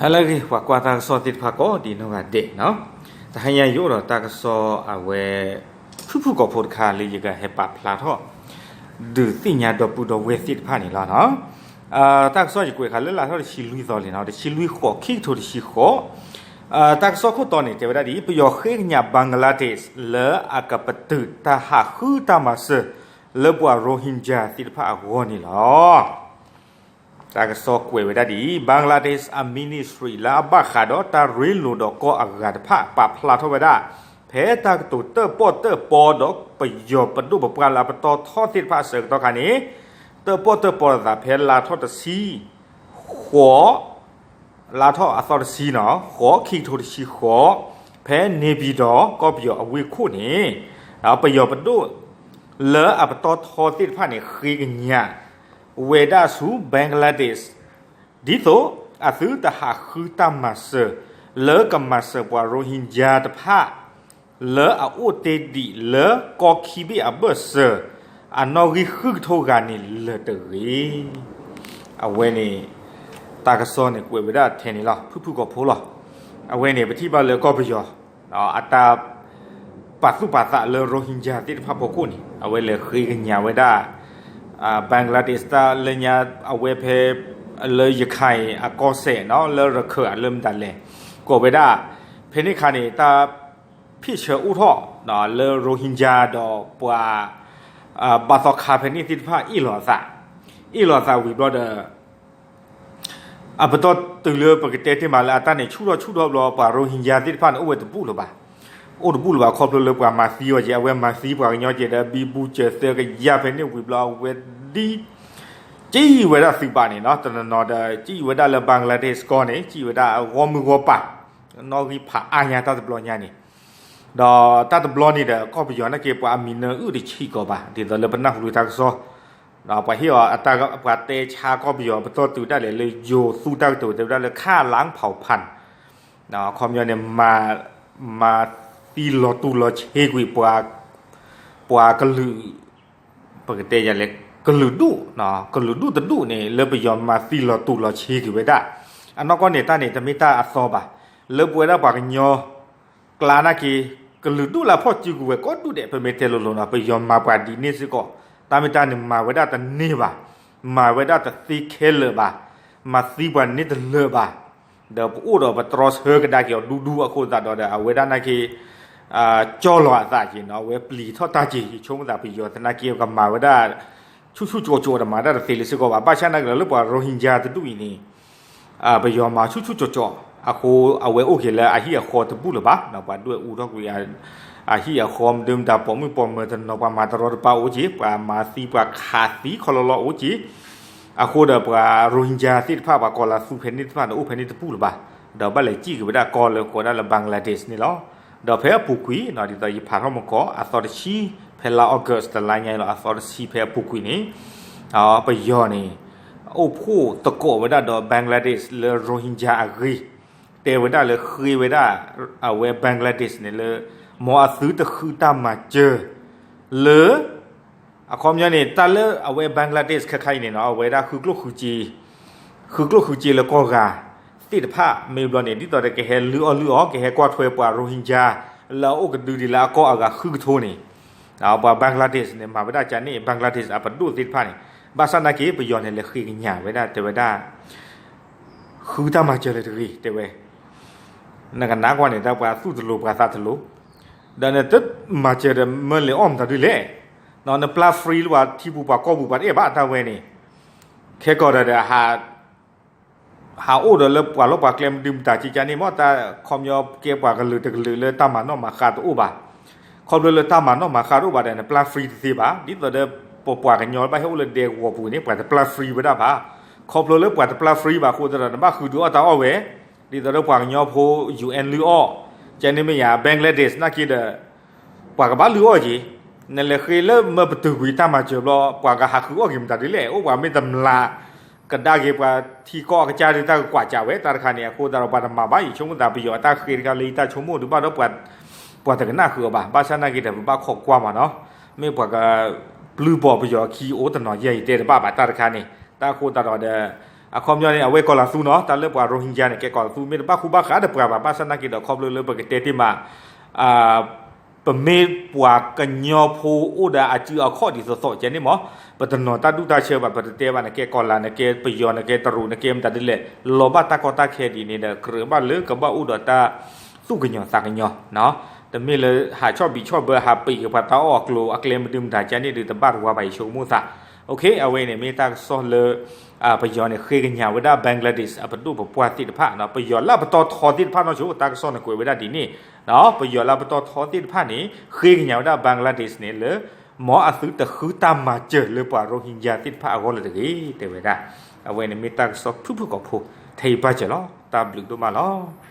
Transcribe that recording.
ဟါလၢအဂ့ၤ ပှၤကွၢ်တၢ်ကစီၣ်သ့ၣ်တဖၣ်ကိးဒံးနီၢ်ဂၤဒဲးနီၤ, တဟါညါယအိၣ်ဒီးတၢ်ကစီၣ်အဝဲ ဖုၣ်ဖုၣ်ကိာ်ဖိတခါလၢယကဟဲပာ်ဖျါထီၣ် ဒုးသ့ၣ်ညါဒီပုၢ်ဒီဝဲၢ်သ့ၣ်တဖၣ်န့ၣ်လီၤ. တၢ်ကစီၣ်ယကွဲးဃာ်လၢလါထီၣ်တဆံလွံၢ်သီလံနီၤ, တဆံလွံၢ်ဃိး ခံကထိတဆံဃိး, တၢ်ကစီၣ်ခိၣ်တီန့ၣ် တဲဝဲဒၣ်ဒ်အံၤ, ပယီၤဃ့ကညး Bangladesh လၢအကပတုာ်တၢ်ဟးဃုတၢ်မၤစၢၤ လၢပှၤ Rohingya သ့ၣ်တဖၣ်အဂီၢ်န့ၣ်လီၤ. တၢ်ကစီၣ်ကွဲးဝဲဒၣ်ဒ်အံၤ, Bangladesh အ ministry လၢအဘၣ်ဃးဒီးတၢ်ရ့လိာ်ဒီးကီၢ်အဂၤတဖၣ် ပာ်ဖျါထီၣ်ဝဲဒၣ်, ဖဲတၢ်ကတိၤတၢၣ်ပီၣ်တၢၣ်ပီဒီးပယီၤပဒိၣ်ပပှၢ်လၢအပတီၢ်ထီသ့ၣ်တဖၣ် အဆၢကတီၢ်ခါန့ၣ်, တၢၣ်ပီၣ်တၢၣ်ပီလိာ်သးဖဲလါထီၣ်တဆံ ဃိး, လါထီၣ်အသီတဆံနီၤ, ဃိး ခံကထိတဆံဃိး, ဖဲ နေပြည်တော် ကီၢ်ပယီၤအဝ့ၢ်ခိၣ်န့ၣ်, ပယီၤပဒိၣ်လၢအပတီၢ်ထီသ့ၣ်တဖၣ်န့ၣ် ဃ့ကညးဝဲဒၣ်ဆူ Bangladesh ဒ်သိးအသုတဟးဃုတၢ်မၤစၢၤ လၢကမၤစၢၤပှၤ Rohingya တဖၣ် လၢအအိၣ်တ့ၢ်ဒံးလၢကီၢ်ခံဘ့ၣ်အဘၢၣ်စၢၤ အနီၣ်ဂံၢ်ဃုကထိဂၤန့ၣ်လၢၤတဂ့ၤ. အဝဲန့ၣ် တၢ်ကစီၣ်န့ၣ်ကွဲးဝဲဒၣ်ထဲန့ၣ်လီၤ, ဖုၣ်ဖုၣ်ကိာ်ဖိလီၤ. အဝဲန့ၣ် ပထံၣ်ဘၣ်လၢကီၢ်ပယီၤ အတၢ် ပာ်သူၣ်ပာ်သးလၢ Rohingya သ့ၣ်တဖၣ်ဖီခိၣ်န့ၣ် အဝဲလဲၤဃ့ကညးဝဲဒၣ် Bangladesh တၢ်လၢညါ အဝဲဖဲ လၢရခၢၣ်အကီၢ်စဲၣ်နီၤ လၢရခၢၣ်အလၢမတၤလဲၣ် ကိးဝဲဒၣ် ဖဲန့ၣ်ခါန့ၣ် တၢ် picture အိၣ်ထီၣ် လၢ Rohingya ဒီးပှၤ ဘၣ်သီခါဖဲန့ၣ်သ့ၣ်တဖၣ် အ့ၣ်လိာ်အသး, အ့ၣ်လိာ်အသးဝံၤဘျီဒီး အပတီၢ်တုၤလၢပကတဲတ့ၢ်မးလၢအတၢ်န့ၣ် ဆူၣ်ထီၣ်ဆူၣ်ထီၣ်ဘျီ ပှၤ Rohingya သ့ၣ်တဖၣ်န့ၣ် အိၣ်ဝဲတဘူၣ်လၢၤဘၣ်, အိၣ်တဘူၣ်လၢၤဘၣ် ခီဖျိလၢပှၤမၤသံအီၤက့ၤ အဝဲမၤသံပှၤကညီက့ၤဒီး ဘံဘူစၢၤသၢကယၢ်ဖဲန့ၣ်ဝံၤဘျီ အဝဲဒ် ကံၣ်ဝဲဒၣ်သုးပာ်န့ၣ်နီၤ, တနီၤနီၤဒီး ကံၣ်ဝဲဒၣ်လၢ Bangladesh ကီၢ်န့ၣ် ကံၣ်ဝဲဒၣ်ဂီၢ်မုၢ်ဂီၢ်ပၤ, နီၣ်ဂံၢ်ဖးအါညါတၢ်တဘျီညါန့ၣ်, ဒီးတၢ်တဘျီန့ၣ်ဒီး ကီၢ်ပယီၤနာ်က့ ပှၤအမံၤနၢအုၣ်တဆံးကီးဘၣ် ဒ်သိးလၢပနၢ်ဟူလၢတၢ်ကစီၣ် ပှၤဟ့ၣ်အီၤအတၢ် ပှၤတဲဆါကီၢ်ပယီၤ ပတီၢ်တုၤဒၣ်လဲာ်လၢယိၤသူတၢ်ကတိၤတဲဝဲဒၣ်လၢ ခလရ ဖီဖၣ် အခီပညီန့ၣ် မၤသံလီၤတူာ်လီၤဆ့ကွံာ် ပှၤကလုာ် ပကတဲယၤလဲၣ် ကလုာ်ဒူၣ်, ကလုာ်ဒူၣ်တဒူၣ်န့ၣ် လၢပယီၤမၤသံလီၤတူာ်လီၤဆ့ကွံာ်ဝဲဒၣ်, အနီၢ်ကီၢ်န့ၣ် တၢ်န့ၣ် တမ့ၢ်တၢ်အသီဘၣ်, လၢပဝဲဒၣ်ပှၤကညီ ကျါနာ်က့ ကလုာ်ဒူၣ်လၢအဖီၣ်စုကဝဲၤကိးဒူၣ်ဒဲး ပမ့ၢ်တဲလိၤလိၤနီၤ ပယီၤမၤပှၤဒ်န့ၣ်စ့ၢ်ကီး, တၢ်မ့ၢ်တၢ်န့ၣ် မၤဝဲဒၣ်တန့ၢ်ဘၣ်, မၤဝဲဒၣ်တသ့ခဲလၢာ်ဘၣ်, မၤသံပှၤန့ၣ်တလၢာ်ဘၣ်, ဒီးပအိၣ်ဒီးပတြီဆၢကဒါက့ၤအီၤဒူဒူအဃိသတးဒီး အဝဲဒၣ်နာ်က့ ကၠီလီၤအသးက့ၤနီၤ အဝဲပျံၤထီၣ်တၢ်က့ၤ ယဆိကမိၣ်သးပယီၤသနာ်က့ ကမၤဝဲဒၣ် ဆူၣ်ဆူၣ်ကၠီၤကၠီၤဒီးမၤတၢ်တသ့လၢၤစ့ၢ်ကီးဘၣ်, ဘၣ်ဆၣ်နာ်က့ဒီးလၢပှၤ Rohingya တဒူၣ်အံၤန့ၣ် ပယီၤမၤဆူၣ်ဆူၣ်ကၠီၤကၠီၤ, အဃိအဝဲအိၣ်က့ၤလၢအဟံၣ်အဃီတဘူၣ်လၢၤဘၣ်, ပှၤဒွဲၣ်အူထီၣ်ကွံာ် အဟံၣ်အဃီမနုၤမတၤပိာ်မုၣ်ပိာ်မၢၤတနီၤ ပှၤမၤတရီတပါအိၣ်က့ၤ, ပှၤမၤသံပှၤခးသံခီလီလီအိၣ်က့ၤ, အဃိဒီးပှၤ Rohingya သ့ၣ်တဖၣ် ပှၤကီၤလၤသူဖဲန့ၣ်တဖၣ်န့ၣ် အိၣ်ဖဲန့ၣ်တဘူၣ်လၢၤဘၣ်, ဒီးဘၣ်လဲၤစံၣ်က့ၤဝဲဒၣ်ကီၢ်လၢကိးဝဲဒၣ်လၢ Bangladesh န့ၣ်လီၤ. ဒီးဖဲအပူၤကွံာ်နီၤ ဒ်သိးယဖးထီၣ်မကီး အသီတဆံ ဖဲလါ August တလါညါအံၤလီၤ အသီတဆံဖဲအပူၤကွံာ်န့ၣ် ပယီၤန့ၣ် အိၣ်ဖှိၣ်သကိးဝဲဒၣ်ဒီး Bangladesh လၢ Rohingya အဂ့ၢ်, တဲဝဲဒၣ်လၢဃ့ဝဲဒၣ် အဝဲ Bangladesh န့ၣ်လၢ မ်အသုတဃုတၢ်မၤစၢၤ လၢ အခီပညီန့ၣ် တၢ်လၢအဝဲ Bangladesh ခဲခါအံၤန့ၣ်နီၤ အဝဲဒၣ်ဃုကျိၣ်ဃုစ့ ဃုကျိၣ်ဃုစ့လၢကီၢ်ဂၤသ့ၣ်တဖၣ် မ့ၢ်ဘျီန့ၣ် ဒ်သိးဒီးကဟဲလုၢ်အီၣ်လုၢ်အီ ကဟဲကွၢ်ထွဲပှၤ Rohingya လၢအအိၣ်ကဒုဒံးလၢအကီၢ်အဂၤဃုကထိန့ၣ် ပှၤ Bangladesh န့ၣ် မၤဝဲဒၣ်ကန့ၣ် Bangladesh အပဒိၣ်သ့ၣ်တဖၣ်န့ၣ် ဘၣ်ဆၣ်နာ်က့ ပယီၤန့ၣ် လဲၤဃ့ကညးဝဲဒၣ် တဲဝဲဒၣ် ဃုတၢ်မၤစၢၤလၢၤတဂ့ၤ တဲဝဲ နကနၣ်ကွၢ်န့ၣ် တၢ်ပှၤသူၣ်တလိၤပှၤသးတလိၤ, ဒီးနတမၤစၢၤဒီးမၢလဲၤအီၣ်မတၤဒုလဲၣ်, နပျၢ် free လၢပှၤထံပူၤပှၤကီၢ်ပူၤ ပှၤတအဲၣ်ဘၣ်တၢ်ဝဲန့ၣ်, ခဲကီးဒီး ဟးအိၣ်ဒီးလၢပှၤလီၢ်ပှၤကျဲမနုၤမတၤကကန့ၣ် မ်တၢ်ခီပညီကဲပှၤကလုာ်တကလုာ်လၢတၢ်မၤနီၣ်မၤဃါတအိၣ်ဘၣ်, ခီဖျိလၢတၢ်မၤနီၣ်မၤဃါတအိၣ်ဘၣ်ဒီး နပျၢ် free တသ့ဘၣ်, ဒ်သိးဒီး ပပှၤကညီဘၣ်ဟဲအိၣ်လၢဒဲကဝီၤပူၤန့ၣ် ပှၤတပျၢ် free ဝဲဒၣ်ဘၣ်, ခီဖျိလၢပှၤတပျၢ် free ဘၣ်အဃိသတးဒီး နဘၣ်ဃုဒုးအီၣ်တၢ်အီၣ်ဝဲ, ဒ်သိးဒီးပှၤကညီဖိ ယူၣ်အဲၣ် လုၢ်အီၣ်, ကန့ၣ်မ့ၢ်ယၤ Bangladesh နာ်က့ဒီး ပှၤကဘၣ်လုၢ်အီၣ်က့ၤ, နလဲၤဃ့လၢမၢပတုာ်ကွံာ်တၢ်မၤစၢၤဘျီ ပှၤကဟးဃုအီၣ်က့ၤမတၤဒ်လဲၣ်, အိၣ်ပှၤမ့ၢ်တမျး ကဒါက့ၤပှၤထံကီၢ်အကစၢ်ဒ်တၢ်ကကွၢ်ကးဝဲ တၢ်တခါန့ၣ် အဃိသတးဒီးပှၤတမၤဘၣ် ယဆိကမိၣ်သးပယီၤအတၢ်ဃ့တခါလၢယတၢ်ဆိကမိၣ်ဒုးဘၣ်ဒီး ပှၤတကနၣ်ဃုာ်အီၤဘၣ်, ဘၣ်ဆၣ်နာ်က့ဒီး ပဘၣ်ခိးကွၢ်မးနီၤ, မ့ၢ်ပှၤကပျုၢ်ပိာ်ပယီၤအခံအိၣ်တနီၤယဲၢ်အံၤတဲတဘၣ်ဘၣ် တၢ်တခါန့ၣ်, တၢ်အဃိသတးဒီးဒီး အခီပညီန့ၣ် အဝဲကီၢ်လၤသူနီၤ, တၢ်လၢပှၤရိဟ့ၣ်ကၠါန့ၣ် ကဲကီၢ်လၤသူ မ့ၢ်တဘၣ်ဃူဘၣ်ဃးဒီးပှၤဘၣ်, ဘၣ်ဆၣ်နာ်က့ဒီး ခီဖျိလၢပကတဲတ့ၢ်မး ပမ့ၢ်ပှၤကညီဖိအိၣ်ဒီးအစုအခီၣ်ဒ်သိးသိးကဲန့ၣ်မး, ပတနီၤတၢ်ဒူၣ်တၢ်ဆၢဘၣ်, ပတတဲဘၣ် နကဲကီၢ်လၤ, နကဲပယီၤ, နကဲတရူး, နကဲမတၤဒ်လဲၣ်, လီၤဘၣ်တၢ်ကီတၢ်ခဲဒ်န့ၣ်ဒီး ကြၢးဘၣ်လၢကဘၣ်အိၣ်ဒီးတၢ်သူၣ်ကညီၤသးကညီၤ, တမ့ၢ်လၢဟးဆီၣ်ဘံးဆီၣ်ဘၢ ဟးပံးက့ၤပှၤတၢ်အီၣ်အကျိၤအကျဲမဒုမတၤကဲန့ၣ်ဒီး တဘၣ်တဝါဘၣ် ယဆိကမိၣ်သး. အဝဲအံၤန့ၣ် မ့ၢ်တၢ်ကစီၣ်လၢ ပယီၤန့ၣ် ဃ့ကညးဝဲဒၣ် Bangladesh အပဒိၣ်ပပှၢ်သ့ၣ်တဖၣ်, ပယီၤလၢပတီၢ်ထီသ့ၣ်တဖၣ်နီၢ်ဆိ, တၢ်ကစီၣ်န့ၣ်ကွဲးဝဲဒၣ်ဒ်န့ၣ်, ပယီၤလၢပတီၢ်ထီသ့ၣ်တဖၣ်န့ၣ် ဃ့ကညးဝဲဒၣ် Bangladesh န့ၣ်လၢ မ်အသုတဃုတၢ်မၤစၢၤလၢပှၤရိဟ့ၣ်ကၠါသ့ၣ်တဖၣ်အဂီၢ်လၢၤတဂ့ၤ တဲဝဲဒၣ်. အဝဲန့ၣ်မ့ၢ်တၢ်ကစီၣ်ဖုၣ်ဖုၣ်ကိာ်ဖိ ထဲအံၤပၢ်စၢၤလီၤ. တၢ်ဘျုးဒိၣ်မးလီၤ.